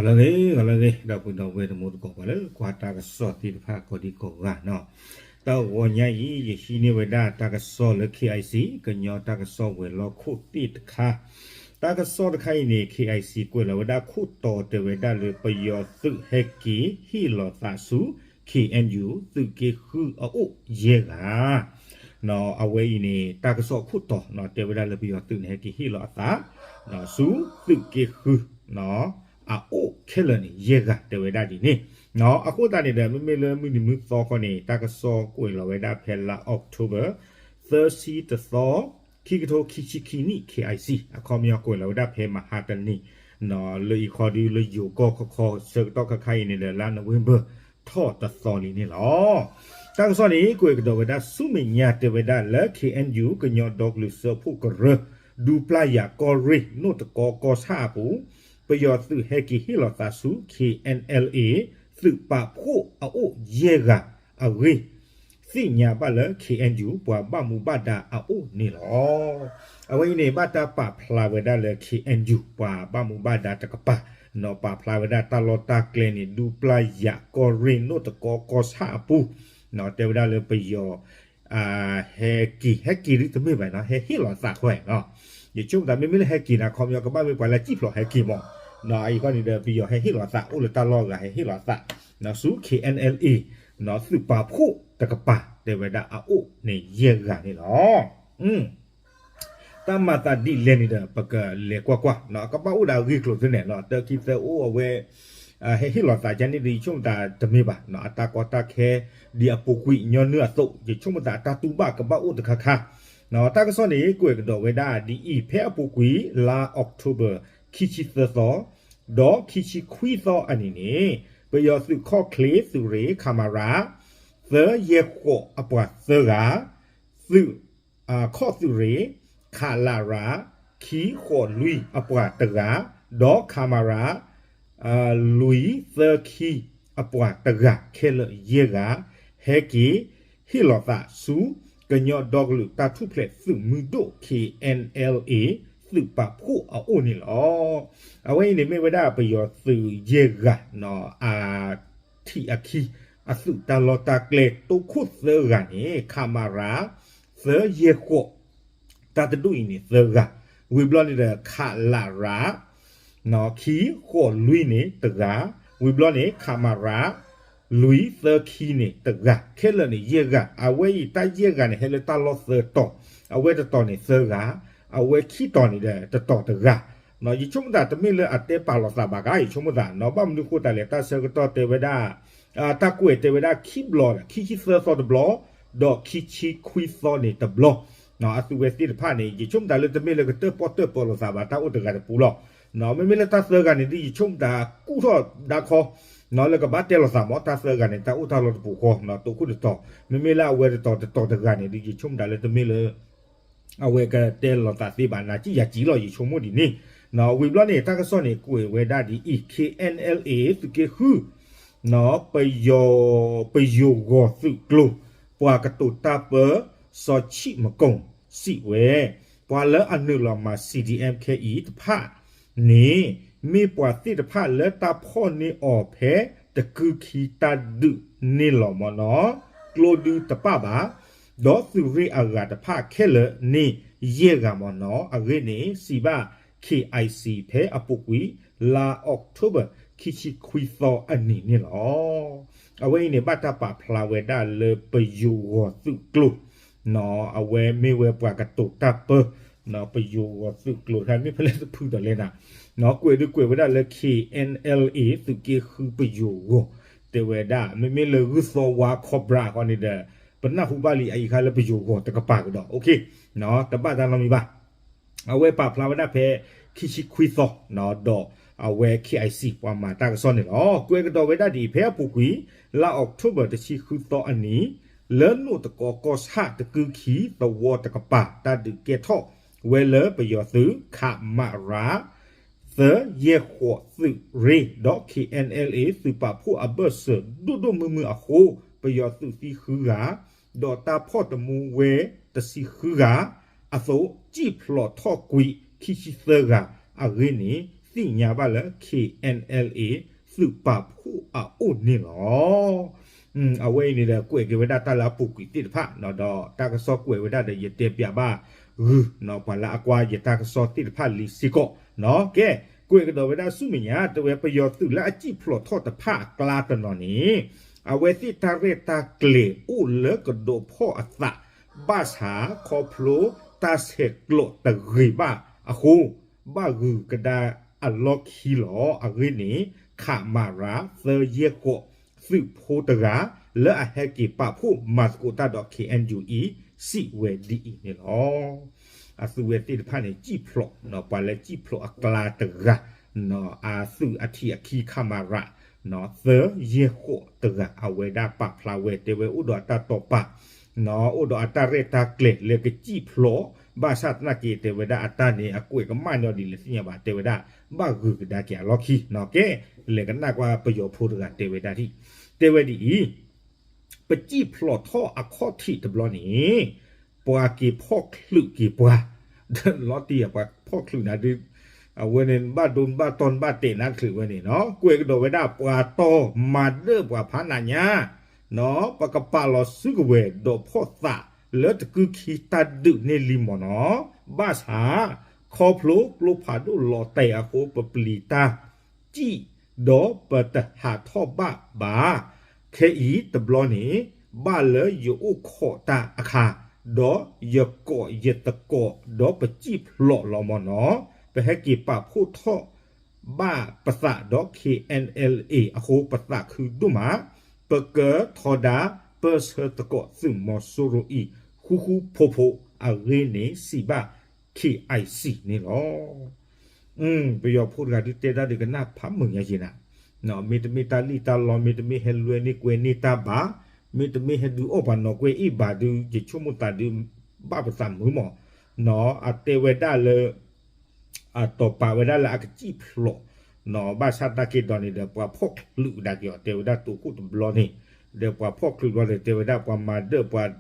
ဂီၤလၢအဂ့ၤ ဂီၤလၢအဂ့ၤ ဒီပုၢ်ဒီဝဲၢ်တံၤသကိး ပှၤလၢကွၢ်တၢ်ကစီၣ်သ့ၣ်တဖၣ် ကိးဒံကိးဂၤနီၤ, တၢ်ဂီၤညါအံၤ ယဟံးန့ၢ်ဝဲဒၣ်တၢ်ကစီၣ်လၢ KIC ကညီတၢ်ကစီၣ်ဝဲၤလီၢ်ခိၣ်သ့ၣ်တခါ, တၢ်ကစီၣ်တခါအံၤန့ၣ် KIC ကွဲးလီၤဝဲဒၣ်ခိၣ်တီတဲဝဲဒၣ်လၢ ပယီၤသုးဟဲက့ၤဟ့ၣ်လီၤသးဆူ KNU သုးက့ဃုအအိၣ်ယဲၢ်ဂၤ အဝဲအံၤန့ၣ် တၢ်ကစီၣ်ခိၣ်တီတဲဝဲဒၣ်လၢ ပယီၤသုးန့ၣ် ဟဲက့ၤဟ့ၣ်လီၤအသး ဆူသုးက့ဃု အအိၣ်ခဲလၢာ်န့ၣ် ယဲၢ်ဂၤတဲဝဲဒၣ်ဒ်န့ၣ်. အဃိသတးန့ၣ်ဒီး မ့မ့ၢ်လၢမုၢ်နံၤမုၢ်သီခီန့ၣ် တၢ်ကစီၣ်ကွဲးလီၤဝဲဒၣ်ဖဲလါ October သၢဆံတသီ ခံကထိခံဆံခံနံၣ် KIC အခီပညီကွဲးလီၤဝဲဒၣ်ဖဲမဟါတနံၤ လၢအံၤခီဒုလၢယိၤကီၢ်ခီခီ ဆၢကတီၢ်ခါခါအံၤန့ၣ်ဒီး လါ November ထီၣ်တသီလံန့ၣ်လီၤ. တၢ်ကစီၣ်န့ၣ် ကွဲးကဒီးဝဲဒၣ်ဆူမဲာ်ညါတဲဝဲဒၣ်လၢ KNU ကညီဒီကလုာ်စၢဖှိၣ်ကရၢ ဒူပျၢ်ယၤကီၢ်ရ့ၣ် နိၣ်တကီကီၢ်ဆၣ်အပူၤ ပယီၤသုးဟဲက့ၤဟ့ၣ်လီၤသးဆူ KNLA သုးပာ်ဖှိၣ်အအိၣ်ယဲၢ်ဂၤအဂ့ၢ် သ့ၣ်ညါဘၣ်လၢ KNU ပှၤဘၣ်မူဘၣ်ဒါအအိၣ်န့ၣ်လီၤ. အဝဲအံၤန့ၣ် ဘၣ်တၢ်ပာ်ဖျါဝဲဒၣ်လၢ KNU ပှၤဘၣ်မူဘၣ်ဒါတကပၤ ပာ်ဖျါဝဲဒၣ်တၢ်လီၢ်တၢ်ကျဲန့ၣ် ဒူပျၢ်ယၤကီၢ်ရ့ၣ် နိၣ်တကီကီၢ်ဆၣ်အပူၤ တဲဝဲဒၣ်လၢပယီၤ ဟဲက့ၤ ဟဲက့ၤဒ်တမ့ၢ်ဘၣ်နီၤ ဟဲဟ့ၣ်လီၤသးခွဲးနီၤ. ယဆိကမိၣ်သး မ့မ့ၢ်လၢဟဲက့ၤန့ၣ် အခီပညီကဘၣ်မ့ၢ်ပှၤလၢစံၣ်ဖျိးဟဲက့ၤမး အအံၤခီန့ၣ်ဒီး ပယီၤဟဲဟ့ၣ်လီၤသး အိၣ်လၢတၢ်လီၢ်ဂၤ ဟဲဟ့ၣ်လီၤသး ဆူ KNLA သုးပာ်ဖှိၣ်တကပၤ တဲဝဲဒၣ်အအိၣ်န့ၣ်ယဲၢ်ဂၤန့ၣ်လီၤ. တၢ်မၤသးဒ်လဲၣ်န့ၣ်ဒီး ပကလဲၤကွၢ်ကွၢ် ကဘၣ်အိၣ်ဒီးအဂ့ၢ်ကျိၤသ့န့ၣ် တၢ်ခံသၢအိၣ်အဝဲ ဟဲဟ့ၣ်လီၤသးကန့ၣ်ဒီး ယဆိကမိၣ်သးတမ့ၢ်ဘၣ် အတၢ်ကီတၢ်ခဲ ဒ်အပူၤကွံာ်ညီနုၢ်အသိး ယဆိကမိၣ်သးအတၢ်တူၢ်ဘၣ်ကဘၣ်အိၣ်တခါခါ တၢ်ကစီၣ်န့ၣ် ကွဲးကဒီးဝဲဒၣ်ဒ်အံၤ ဖဲအပူၤကွံာ် လါ October ခံဆံသၢသီ ဒီးခံဆံခွံသီအနံၤန့ၣ် ပယီၤသုးခီၣ်ချ့သုးရ့ၣ် ခမရ သၢယဲၢ်ဃိးအပှၤသၢဂၤ သုး ခီၣ်သုးရ့ၣ် ခလရ ခံဃိးလွံၢ်အပှၤတဂၤ ဒီးခမရ လွံၢ်သၢခံအပှၤတဂၤ ခဲလၢာ်ယဲၢ်ဂၤ ဟဲက့ၤဟ့ၣ်လီၤသးဆူ ကညီဒီကလုာ်တၢ်ထူၣ်ဖျဲးသုးမုၢ်ဒိၣ် KNLA သုးပာ်ဖှိၣ်အအိၣ်န့ၣ်လီၤ. အဝဲအံၤန့ၣ်မ့ၢ်ဝဲဒၣ်ပယီၤသုးယဲၢ်ဂၤ အ ထံၣ်အခံ အသုးတၢ်လီၢ်တၢ်ကျဲ တိခိၣ်သၢဂၤန့ၣ် ခမရ သၢယဲၢ်ဃိး တၢ်တဒူၣ်အံၤန့ၣ်သၢဂၤ, ဝံၤဘျီန့ၣ်ဒီး ခလရ ခံဃိးလွံၢ်န့ၣ်တဂၤ, ဝံၤဘျီန့ၣ် ခမရ လွံၢ်သၢခံန့ၣ်တဂၤ ခဲလၢာ်န့ၣ်ယဲၢ်ဂၤ, အဝဲအံၤတၢ်ယဲၢ်ဂၤန့ၣ် ဟဲလၢတၢ်လီၢ်သၢတီၤ, အဝဲတတီၤန့ၣ်သၢဂၤ, အဝဲခံတီၤန့ၣ်ဒီးတတီၤတဂၤ ယဆိကမိၣ်သးတမ့ၢ်လၢအတဲပာ်လီၤသးဘၣ်ကါ ယဆိကမိၣ်သး ဘၣ်မနုၤဃိသတးလဲၣ် တၢ်ဆၢကတီၢ်တဲဝဲဒၣ် တၢ်ကွဲးတဲဝဲဒၣ်ခံဘျီဒီး ခံဆံသၢသီတဘျီ, ဒီးခံဆံခွံသီန့ၣ်တဘျီ, အသုဝဲသ့ၣ်တဖၣ်န့ၣ် ယဆိကမိၣ်သးလၢတမ့ၢ်လၢကတၢၣ်ပီၣ်တၢၣ်ပၢလီၤသးဘၣ် တၢ်အိၣ်တဂၤတပူၤလီၤ. မ့မ့ၢ်လၢတၢ်သၢဂၤန့ၣ်ဒ်ယဆိကမိၣ်သးကူၣ်ထီၣ်ဒါခီ လၢကဘၣ်တဲလီၤသးမ့ၢ် တၢ်သၢဂၤန့ၣ် တၢ်အိၣ်တၢ်လီၢ်တပူၤဃီ တိခိၣ်တတီၤ, မ့မ့ၢ်လၢအဝဲတတီၤတတီၤတဂၤန့ၣ်ဒ်ယဆိကမိၣ်သးလၢတမ့ၢ်လၢ အဝဲကတဲလီၤသးသ့ဘၣ် နၤစံၣ်ယၤစံၣ်လီၤ ယဆိကမိၣ်ဒ်န့ၣ်, ဝံၤဘျီန့ၣ် တၢ်ကစီၣ်န့ၣ် ကွဲးဝဲဒၣ်ဒ်အံၤ KNLA သုးက့ဃု ပယီၤ ပယိၤဂီၤသုးကျိၤ ပှၤကတိၤတၢ်ပၢ စီၤဆံးမကိၣ် စံးဝဲ ပှၤလၢအနုာ်လီၤမၤ C D M ခဲအံၤတဖၣ်န့ၣ် မ့ၢ်ပှၤသ့ၣ်တဖၣ်လၢတၢ်ဖီၣ်န့ၢ်အီၤဖဲတကုခံတၢ်ဒုးန့ၣ်လီၤမ့ၢ်နီၤ, ကျိဒုတပၣ်ဘၣ်, ဒီးသုးရ့ၣ်အဂၤတဖၣ်ခဲလၢာ်န့ၣ် ယဲၢ်ဂၤမ့ၢ်နီၤ, အဂ့ၢ်န့ၣ် စံးဘၣ် K I C ဖဲအပူၤကွံာ် လါ October ခံဆံခွံသီအနံၤန့ၣ်လီၤ. အဝဲအံၤန့ၣ် ဘၣ်တၢ်ပာ်ဖျါဝဲဒၣ်လၢပယိၤဂီၤသုးကျိၤ အဝဲမ့ၢ်ဝဲပှၤကတိၤတၢ်ပၢ ပယိၤဂီၤသုးကျိၤ တၢ်မ့ၢ်ဖဲလဲၣ်တဖုဒီးလဲၣ်နၤ, ကွဲးဒုးကွဲးဝဲဒၣ်လၢ K N L A သုးက့ဃုပယိၤဂီၤ တဲဝဲဒၣ် မ့မ့ၢ်လၢဂုၢ်သီဝါ Cobra ဃီန့ၣ်ဒီး ပနၢ်ဟူဘၣ်လံ အအံၤခါလၢပယိၤဂီၤတကပၤကဒီး တဘၣ်တၢ်နီတမံၤဘၣ်. အဝဲပာ်ဖျါဝဲဒၣ်ဖဲ ခံဆံခွံသီ ဒီးအဝဲ K I C ပှၤမၤတၢ်ကစီၣ်န့ၣ်လီၤ. ကွဲးကဒီးဝဲဒၣ်ဒ်အံၤ ဖဲအပူၤကွံာ် လါ October တဆံဃုသီအနံၤ လၢနိၣ်တကီကီၢ်ဆၣ်တကုခံသဝီတကပၤ တၢ်ဒုးကဲထီၣ်ဝဲလၢပယီၤသုး ခမရ သၢယဲၢ်ဃိးသုးရ့ၣ် ဒီး K N L A သုးပာ်ဖှိၣ်အဘၢၣ်စၢၤဒိၣ်ဒိၣ်မုၢ်မုၢ်အဃိ ပယီၤသုးသံဃုဂၤ ဒီးတၢ်ဖီၣ်တမူဝဲတဆံဃုဂၤအသိး စံၣ်ဖျိးထီၣ်ကွံာ်ခံဆံသၢဂၤအဂ့ၢ်န့ၣ် သ့ၣ်ညါဘၣ်လၢ K N L A သုးပာ်ဖှိၣ်အအိၣ်န့ၣ်လီၤ. အဝဲအံၤန့ၣ်ဒီး ကွဲးက့ၤဝဲဒၣ်တၢ်လၢအပူၤကွံာ်သ့ၣ်တဖၣ် ဒီးတၢ်ကစီၣ်ကွဲးဝဲဒၣ်ဒီး ယတဲပၠးဘၣ်ဂုာ် ပှၤလၢအကွၢ်ယတၢ်ကစီၣ်သ့ၣ်တဖၣ်လံစ့ၢ်ကီး. ကဲ, ကွဲးကဒီးဝဲဒၣ်ဆူမဲာ်ညါ တဲဝဲပယီၤသုးလၢအစံၣ်ဖျိးထီၣ်တဖၣ်အကျါတနီၤန့ၣ် အဝဲသ့ၣ်တၢ်ရဲၣ်တၢ်ကျဲၤအိၣ်လၢကဒီးဖီၣ်အသး ဘၣ်ဆၣ်ခီဖျိတၢ်ဆဲးကျိးတဂ့ၤဘၣ်အဃိ ဘၣ်ဂုာ်ကဒါအလီၢ်ခံလီၤ. အဂ့ၢ်န့ၣ် ခမရ သၢယဲၢ်ဃိး သုးဖိတဂၤ လၢအဟဲက့ၤပာ်ဖှိၣ်မၤသကိးတၢ်ဒီး K N U အံၤ စံးဝဲဒ်အံၤန့ၣ်လီၤ. အသုးဝဲသ့ၣ်တဖၣ်န့ၣ် စံၣ်ဖျိး ပှၤလၢစံၣ်ဖျိးအကျါတဂၤ အသုးအထံးအခံ ခမရ သၢယဲၢ်ဃိးတဂၤ အဝဲဒၣ်ပာ်ဖျါဝဲ တဲဝဲအိၣ်ဒီးအတၢ်တိာ်ပာ် အိၣ်ဒီးအတၢ်ရဲၣ်တၢ်ကျဲၤလၢကစံၣ်ဖျိး ဘၣ်ဆၣ်သနာ်က့ တဲဝဲဒၣ်အတၢ်န့ၣ် အကွဲးကမၣ်ညီဒ်လဲၣ်သ့ၣ်ညါဘၣ် တဲဝဲဒၣ် ဘၣ်ဂုာ်ကဒါက့ၤအလီၢ်ခံနီၤ. ကဲ, လဲၤကနၣ်ကွၢ်ပယီၤဖိတဂၤတဲဝဲဒၣ်ဒ်, တဲဝဲဒ်အံၤ, ပစံၣ်ဖျိးထီၣ်အခီၣ်ထံးတဘျီန့ၣ် ပှၤက့ၤဖီၣ်ချုးက့ၤပှၤ, လီၤတံၢ်ဧါ ပှၤဖီၣ်ချုးနၤဒုး, အဝဲန့ၣ် ဘၣ်ဒိဘၣ်တီၢ်ဘၣ်တဲာ်နၤတချုးဝဲန့ၣ်နီၤ, ကွဲးကဒီးဝဲဒၣ် ပှၤတီမၤဒၢၣ်ပှၤဖးနးညါ, ပကပာ်လီၤစုကဝဲၤဒီးဖီၣ်သးလၢတကုၢ်ခံတၢ်ဒုးန့ၢ်လံမ့ၢ်နီၤ, ဘၣ်ဆၣ် ခီဖျိကျိဖးဒိၣ်လီၤတဲာ်အဃိ ပပျံၤတၢ် စံၣ်, ဒီးပတဟးထီၣ်ဘၣ်ဘၣ်. ခဲအံၤတဘျီန့ၣ် ဘၣ်လၢယအိၣ်ခိးတၢ်အခါ, ဒီးယကိးယသကိး ဒီးပစံၣ်ဖျိးလီၤမ့ၢ်နီၤ, ပဟဲက့ၤပာ်ဖှိၣ်ထီၣ်ဘၣ်ပသးဒီး K N L A အဃိ ပသးခုဒိၣ်မး, ပကထီဒါပၢၢ်ဆၢသကိးသုးမီၤစိရိၤအံၤ ဃူဃူဖိးဖိး အဂ့ၢ်န့ၣ်စံးဘၣ် K I C န့ၣ်လီၤ. ပယီၤဖိတဂၤဒုးတဲတၢ်ဒုးကနၣ်ဖးမုာ်ညါယဲနၤ, မ့တမ့ၢ်တၢ်လံၣ်တၢ်လီ မ့တမ့ၢ်ဟဲလွဲန့ၢ်ကွဲန့ၢ်တၢ်ဘၣ်, မ့တမ့ၢ်ဟဲဒုးအီၣ်ပှၤနီၢ်ကွဲအ့ၣ်ဘၣ်ဒုး ယဆိကမိၣ်သးဒုး ဘၣ်ပသးမုာ်မး, အတဲဝဲဒၣ်လၢ အတီၤပာ်ဝဲဒၣ်လၢအကစံၣ်ဖျိး, ဘၣ်ဆၣ်သနာ်က့ဒီးန့ၣ်ဒီး ပှၤဖီၣ်ချုးကဒါက့ၤအီၤ တဲဝဲဒၣ်တိခိၣ်တဘျီန့ၣ်, ဒီးပှၤဖီၣ်ချုးတဘျီန့ၣ် တဲဝဲဒၣ်ပှၤမၤဒၢၣ်ပှၤ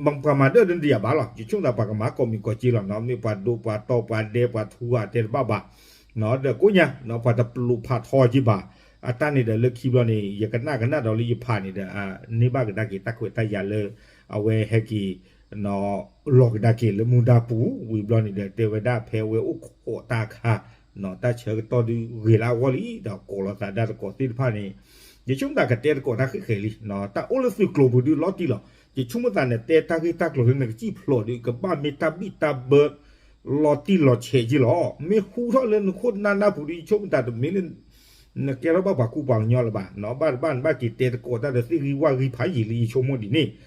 ပှၤမၤဒၢၣ်ဒၣ်ယၤဘၣ်လီၤ, ယဆိကမိၣ်သးပှၤကမၤကိးမံၤကိးက့လီၤနီၤ, မ့ၢ်ပှၤဒိပှၤတီပှၤဒဲပှၤထူဂၤတဲတဘၣ်ဘၣ်, ဒီးကိးညါ ပှၤတပျိးဖးထီက့ဘၣ်, အတၢ်န့ၣ်ဒီးလၢခံဘျီန့ၣ် ယကနၣ်ကနၣ်ဒီးလၢယဖးန့ၣ်ဒီး န့ၢ်ဘၣ်ကဒါက့ၤတၢ်ခွဲးတၢ်ယာ်လၢ အဝဲဟဲက့ၤ လီၤကဒါက့ၤလၢမူဒါပူၤ ဝံၤဘျီန့ၣ်ဒီး တဲဝဲဒၣ်ဖဲအဝဲအိၣ်ခိးတၢ်အခါ, တၢ်ဆၢကတီၢ်ဒုးဂ့ၤလၢအဂီၢ်လံ ဒီးကိးလီၤသးဒၣ်သကိးသ့ၣ်တဖၣ်န့ၣ်, ယဆိကမိၣ်သးကတဲသကိးတၢ်ဃ့ၣ်ဃဲၤလံ, တၢ်အိၣ်လၢသုးကျိၤပူၤဒုးလီၤတံၢ်လီၤ, ယဆိကမိၣ်သးန့ၣ် တဲတၢ်ဂ့ၢ်တၢ်ကျိၤလၢနကစံၣ်ဖျိးဒုး ကဘၣ်မ့ၢ်တၢ်ဘံၣ်တၢ်ဘၢ လီၤတံၢ်လီၤဆဲးက့လီၤ, မ့ၢ်ဟူထီၣ်လၢနခိၣ်နၢ်နၢ်ပူၤဒုး ယဆိကမိၣ်သးတမ့ၢ်လၢ နကဲထီၣ်ဘၣ်ပှၤကူပှၤကညီလၢၤဘၣ်, ဘၣ်တဘၣ်နဘၣ်က့ၤတဲသကိးတၢ်ဒီးသ့ၣ်ဂံၢ်ဝၣ်ဂံၢ်ဖးယံာ်လံ ယဆိကမိၣ်ဒ်န့ၣ်,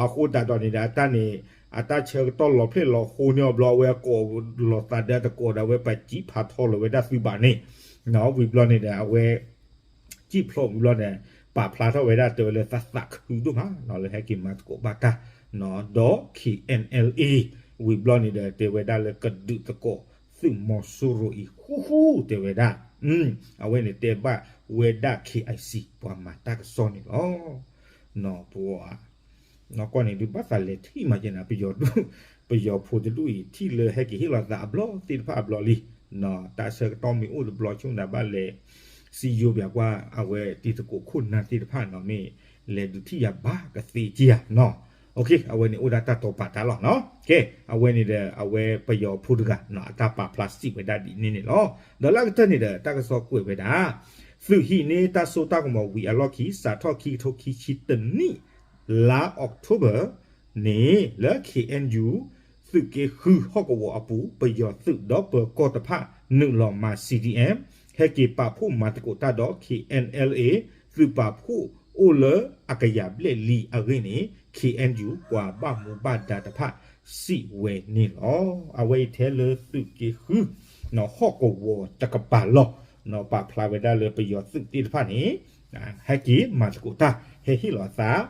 အဃိသတးဒီးန့ၣ်ဒီး အတၢ်န့ၣ် အတၢ်ဆၢကတီၢ်လီၤဖျဲၣ်လီၤဃိန့ၢ်အီၤဘျီ အဝဲကိးလီၤသးဒၣ်သကိးဒီး အဝဲပစံၣ်ဖးထီလီၤဝဲဒၣ်သုးဘၣ်န့ၣ်, ဝံၤဘျီန့ၣ်ဒီး အဝဲ စံၣ်ဖျိးဝံၤဘျီန့ၣ် ပာ်ဖျါထီၣ်ဝဲဒၣ်တဲဝဲလၢသးသးခုဒိၣ်မး လၢဟဲက့ၤမၤသကိးဘၣ်တၢ် ဒီး K N L A ဝံၤဘျီန့ၣ်ဒီး တဲဝဲဒၣ်လၢကဒုးသကိးသုးမီၤစိရိၤအံၤ ဃူဃူတဲဝဲဒၣ်, အဝဲန့ၣ်တဲဘၣ်ဝဲဒၣ် K I C ပှၤမၤတၢ်ကစီၣ်န့ၣ်လီၤ. ပှၤ ကွၢ်န့ၣ်ဒုးဘၣ်သးလဲၤထံၣ်မးက့နၤ ပယီၤဒုး ပယီၤဖိတဒူၣ်အံၤ ထံၣ်လၢဟဲက့ၤဟ့ၣ်လီၤသးအဘျီသ့ၣ်တဖၣ်အဘျီလံ, တၢ်ဆၢကတီၢ်မ့ၢ်အိၣ်တဘျီ ဆိကမိၣ်ဒၣ်ဘၣ်လဲၤ စံယိၤပၠးကွၢ် အဝဲတံၤသကိးခိၣ်နၢ်သ့ၣ်တဖၣ်နီၤ မ့ၢ်လဲၤဒုးထံၣ်ယၤဘၣ်ကသ့က့ဧါနီၤ. အဝဲန့ၣ်အိၣ်ဒၣ်တၢ်တိာ်ပာ်တၢ်လီၤနီၤ. ကဲ အဝဲန့ၣ်ဒီး အဝဲပယီၤဖိတဂၤနီၤ အတၢ်ပာ်ဖျါစံးဝဲဒၣ်ဒ်န့ၣ်န့ၣ်လီၤ. ဒီးလၢအကတၢၢ်န့ၣ်ဒီး တၢ်ကစီၣ်ကွဲးဝဲဒၣ် သုးဟံးန့ၢ်တၢ်စိတၢ်ကမီၤဝံၤအလီၢ်ခံ စးထီၣ်ခံကထိခံဆံတနံၣ် လါ October န့ၣ် လၢ K N U သုးက့ဃုဟီၣ်ကဝီၤအပူၤ ပယီၤသုးဒီးပၢၤကီၢ်တဖၣ် နုာ်လီၤမၤ C D M ဟဲက့ၤပာ်ဖှိၣ်မၤသကိးတၢ်ဒီး K N L A သုးပာ်ဖှိၣ်အိၣ်လၢအကယၤဘျဲၣ်လံအဂ့ၢ်န့ၣ် K N U ပှၤဘၣ်မူဘၣ်ဒါတဖၣ်စံးဝဲန့ၣ်လီၤ. အဝဲအံၤထဲလၢသုးက့ဃု ဟီၣ်ကဝီၤတကပၤလီၤ ပာ်ဖျါဝဲဒၣ်လၢပယီၤသုးသ့ၣ်တဖၣ်န့ၣ် ဟဲက့ၤမၤသကိးတၢ် ဟဲဟ့ၣ်လီၤအသး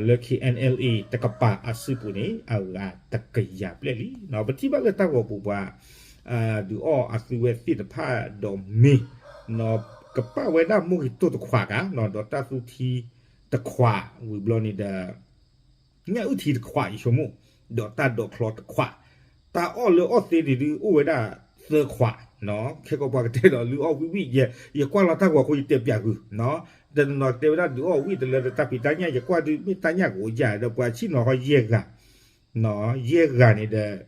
လၢ K N L A တကပၤအစုပူၤန့ၣ် အဂၤတကယၤဘျဲၣ်လံ. ပထံၣ်ဘၣ်လၢတၢ်ဂီၤပူၤပှၤ ဒုးအီၣ်အသုဝဲသ့ၣ်တဖၣ်ဒီးမ့ၢ် ကပာ်ဝဲဒၣ်မိၢ်ဂ့ၤတိၢ်တခွးကါ ဒီးတၢ်သူထံတခွး ဝံၤဘျီန့ၣ်ဒီး ညၣ်အုၣ်ထံတခွး ယဆိကမိၣ် ဒီးတၢ်ဒိးချီတခွး တၢ်အီၣ်လၢအီၣ်သ့န့ၣ်ဒုးအိၣ်ဝဲဒၣ်သၢခွး ခဲကီးပှၤကတဲဒီးလုၢ်အီၣ်ဝံၣ်ဝံၣ်, ယကွၢ်လီၤတၢ်ဂီၤအဃိ ယတဲပၠးဂုာ်, တနီၤနီၤကတဲဝဲဒၣ်ဒုးအီၣ်ဝံၣ်တလၢတၢ်ဖံးတၢ်ညၣ် ယကွၢ်ဒုးမ့ၢ်တၢ်ညၣ်ကအိၣ်ယၤဒီး ပှၤဆံၣ်နီၤဃီယဲၢ်ဂၤ, ယဲၢ်ဂၤန့ၣ်ဒီး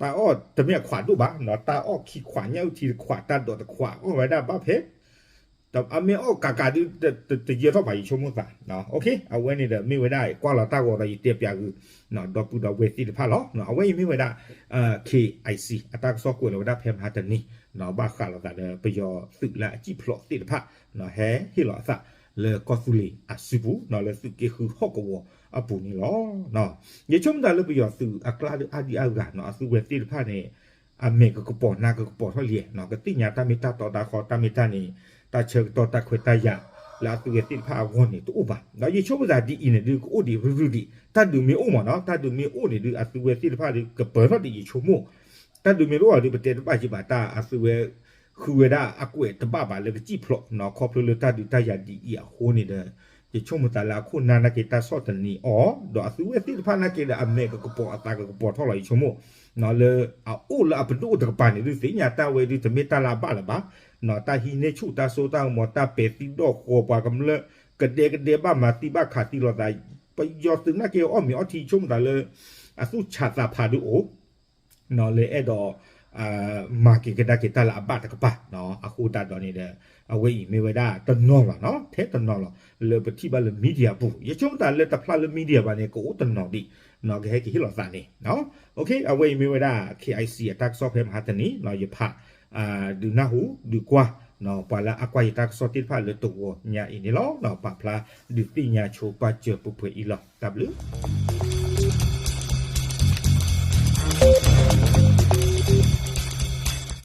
တၢ်အီၣ်တမ့ၢ်အခွးဒိၣ်ဘၣ်, တၢ်အီၣ်ခံခွး ညၣ်အုၣ်ထံတခွး တၢ်ဒိးတခွး အီၣ်ဝဲဒၣ်ဘၣ်ဖဲ အမ့ၢ်အီၣ်ကးကးဒုး တယၢထီၣ်ဘၣ် ယဆိကမိၣ်သး, အဝဲန့ၣ်ဒီးမ့ၢ်ဝဲဒၣ်ကွၢ်လီၤတၢ်ဂီၤဒီး ယတဲပၠးဂုာ် ဒီပုၢ်ဒီဝဲၢ်သ့ၣ်တဖၣ်လီၤ. အဝဲအံၤမ့ၢ်ဝဲဒၣ် K I C အတၢ်ကစီၣ်ကွဲးလီၤဝဲဒၣ်ဖဲမဟါတနံၤ ဘၣ်ဃးလိာ်သးဒီးပယီၤသုးလၢအစံၣ်ဖျိးသ့ၣ်တဖၣ် ဟဲဟ့ၣ်လီၤအသးလၢကီၢ်သူလ့ၤအစုပူၤ လၢသုးက့ဃုဟီၣ်ကဝီၤအပူၤန့ၣ်လီၤ. ယဆိကမိၣ်သးလၢပယီၤသုးအကျါဒုးအါဒံအါဂၤ အသုဝဲသ့ၣ်တဖၣ်န့ၣ် အမဲာ်ကကပီၤနါကကပီၤထီၣ်လံ, ကသ့ၣ်ညါတၢ်မ့ၢ်တၢ်တီတၢ်ခီ တၢ်မ့ၢ်တၢ်န့ၣ် တၢ်ဆၢကတီၢ်တၢ်ခွဲးတၢ်ယာ် လၢအသုဝဲသ့ၣ်တဖၣ်အဂီၢ်န့ၣ်တအိၣ်ဘၣ်. ဒီးယဆိကမိၣ်သးဒ်အံၤန့ၣ်ဒုး ကအိၣ်ဒံးရုၢ်ရုၢ်ဒံး တၢ်ဒုးမ့ၢ်အိၣ်မ့ၢ်နီၤ တၢ်ဒုးမ့ၢ်အိၣ်န့ၣ်ဒုး အသုဝဲသ့ၣ်တဖၣ်ဒုးကပၢၤထီၣ်ဒံး ယဆိကမိၣ် တၢ်ဒုးမ့ၢ်တအိၣ်ဘၣ်ဒုး ပတဲတဘၣ်က့ၤဘၣ်တၢ် အသုဝဲ ဃုဝဲဒၣ်အကွဲးတဘၣ်ဘၣ်လၢကစံၣ်ဖျိးနီၤ ခီဖျိလၢတၢ်ဒုးတၢ်ယၤဒ်အံၤအဃိန့ၣ်ဒီး ယဆိကမိၣ်သးလၢအခိၣ်နၢ်နာ်က့ၤတၢ်ဆီၣ်သနံးအီၤ ဒီးအသုဝဲသ့ၣ်တဖၣ်နာ်က့ၤဒီး အမဲာ်ကကပီၤအသးကကပီၤထီၣ်လီၤ ယဆိကမိၣ် လၢအအိၣ်လၢအပဒိၣ်တကပၤန့ၣ်ဒုး သ့ၣ်ညါတၢ်ဝဲဒုး တမ့ၢ်တၢ်လၢအဘၣ်လၢၤဘၣ်, တၢ်ဟံးန့ၢ်ဆူၣ်တၢ်စိတၢ်ကမီၤ တၢ်ပဲာ်သံဒီၣ်ဃီၤပှၤကမျၢၢ် ကဒဲကဒဲဘၣ်မၤသံဘၣ်ခးသံလိာ်သး ပယီၤသုးနာ်က့ၤအီၣ်မ့ၤအီထံ ဆိကမိၣ်သးလၢ အသူၣ်ဆးသးဖးဒုးအိၣ် လၢအဲၣ်ဒိး မၤက့ၤကဒါက့ၤတၢ်လၢအဘၣ်တကပၤ အဃိသတးဒီးန့ၣ်ဒီး အဝဲအံၤမ့ၢ်ဝဲဒၣ်တနီၤလီၤနီၤ ထဲတနီၤလီၤ လၢပထံၣ်ဘၣ်လၢ media ပူၤ ယဆိကမိၣ်သးလၢတဖျါလၢ media ဘၣ်န့ၣ် ကအိၣ်တနီၤဒံး ကဟဲက့ၤဟ့ၣ်လီၤသးန့ၣ် အဝဲအံၤမ့ၢ်ဝဲဒၣ် K I C အတၢ်ကစီၣ်ဖဲမဟါတနံၤ ယဖး ဒုးနၢ်ဟူ ဒုးကွၢ် ပှၤလၢအကွၢ်ယတၢ်ကစီၣ်သ့ၣ်တဖၣ်လၢတဂီၤညါအံၤန့ၣ်လီၤ. ပာ်ဖျါဒုးသ့ၣ်ညါဆိပာ်စၢၤပှဲၤပှဲၤအံၤလီၤ. တၢ်ဘျုး